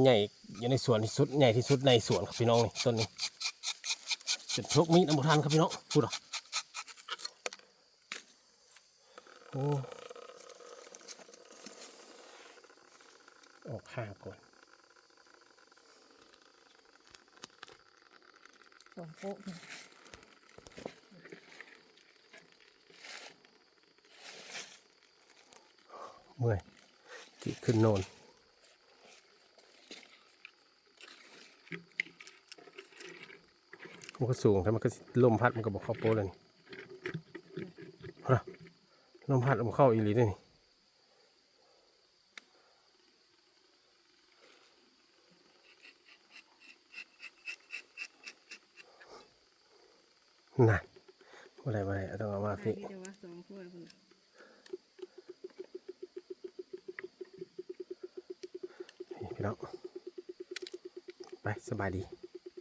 ໃຫຍ່ຢູ່ໃນສວນທີ່ສຸດ ໃຫຍ່ທີ່ສຸດໃນສວນຄັບພີ່ນ້ອງນີ້ ຕົ້ນນີ້ ຈົນໂຊກມີດນຳບໍ່ທັນຄັບພີ່ນ້ອງ ພຸ້ນ ໂອ້ ອອກຮາກກ່ອນ ສອງໂປະ ເມື່ອຍ ຊິຂຶ້ນໂນນ ມັນກໍສູງ ຖ້າມັນກໍຊິ ລົມພັດມັນກໍບໍ່ເຂົ້າໂປະແລ້ວນີ້ ພຸ້ນນະ ລົມພັດບໍ່ເຂົ້າອີ່ຫຼີເດ້ນີ້. ນັ້ນ ບໍ່ໄດ້ ບໍ່ໄດ້ ຕ້ອງເອົາມາພີ້ ນີ້ພີ່ນ້ອງ ໄປ ສະບາຍດີ.